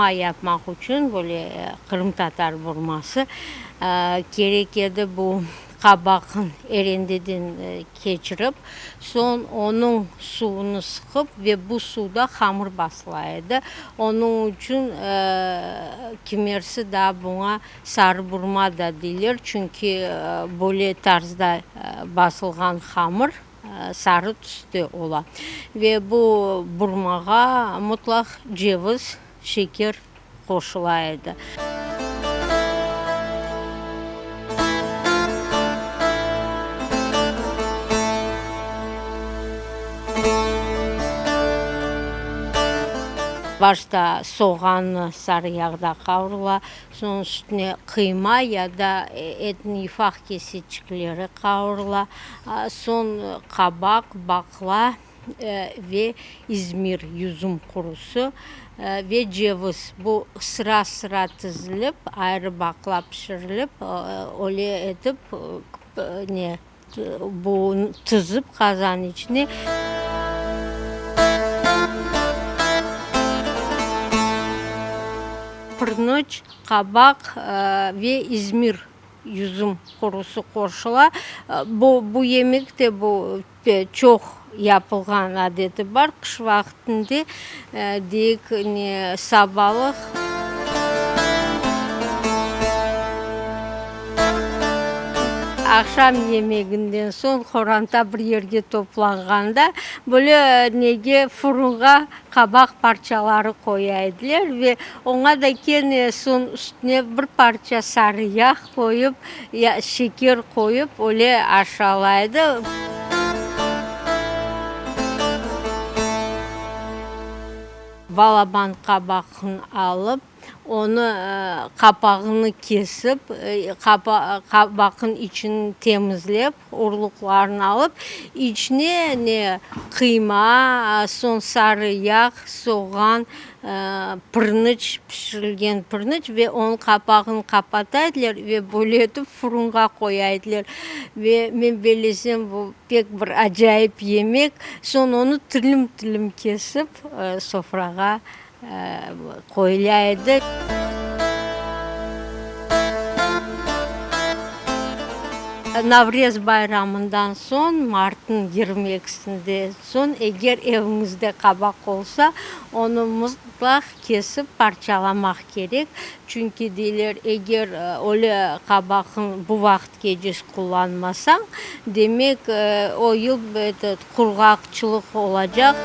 Burma yapmaq içün, böyle qırımtatar burması, kerek edi bu qabaqnı erendeden keçirip, soñ onıñ suvunı sıqıp ve bu suvda hamır basıla edi. Onıñ içün kimersi daa buña sarı burma da deyler, çünki böyle tarzda basılğan hamır sarı tüste ola. Ve bu burmağa mutlaq ceviz, şeker qoşula edi. Başta soğannı sarı yağda qavurıla, soñ üstüne qıyma ya da etniñ ufaq keseçikleri qavurıla, soñ qabaq, baqla ve izmir, yüzüm qurusı ve ceviz, bu sıra-sıra tizilip, ayrı baqla pişirilip, öyle etip, ne, bu tizip qazan içine. Pırnıç, qabaq ve izmir, yüzüm qurusı qoşula. Bu, bu yemek de bu çoq yapılğan adeti bar. Qış vaqtında, deyik, ne, sabalıq. Aqşam yemeginden soñ qoranta bir yerge toplanğanda, böyle nege, furunğa qabaq parçaları qoya ediler ve oña da kene soñ üstüne bir parça sarı yağ qoyıp, ya şeker qoyıp, öyle aşala edi. Balaban qabaqnı alıp, onı qapağını kesip, qabaqnıñ içini temizlep, urluqlarını alıp, içine ne qıyma, soñ sarı yağ, soğan, pırnıç, pişirilgen pırnıç ve onıñ qapağını qapata ediler ve böyle etip furunğa qoya ediler. Ve men bellesem, bu pek bir acayip yemek. Soñ onı tilim-tilim kesip, sofrağa qoyula edi. Navrez bayramından soñ, martnıñ 22-sinde soñ, eger eviñizde qabaq olsa, onı mıtlaq kesip parçalamaq kerek. Çünki, deyler, eger öyle qabaqnı bu vaqıtkeces qullanmasañ, demek, o yıl qurğaqçılıq olacaq.